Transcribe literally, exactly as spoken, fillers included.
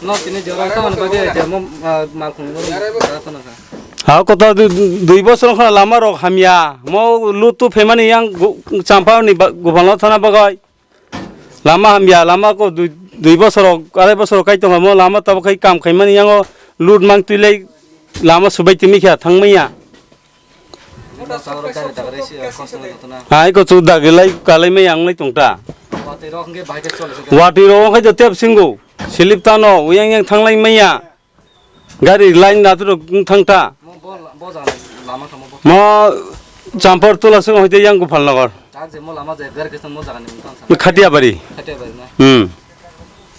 No, tini jora tamo bagwi je mo, ah, mal khum mo jora tamo kha. Ha, kota dui, dui bosor khna lama rok hamya. Mo lutu phaimani yang gu-, champa ni ba-, guphalno thana bagwi. Lama hamya, lama ko dui, dui bosor, arai bosor kai tongo mo lama tabo khai kam khaimani yango lut mang twi lai lama subai timi kha thangmaya. Hai ko chu dagilai kalaimai ang lai tongta. Watwi rok wngkha jo tep singo. Silip tano, uyang yang thanglai maya. Gari line naturok wng thangta. Mo champar tula sung hoite yang Gopal Nagar. Khatiyabari. Hmm.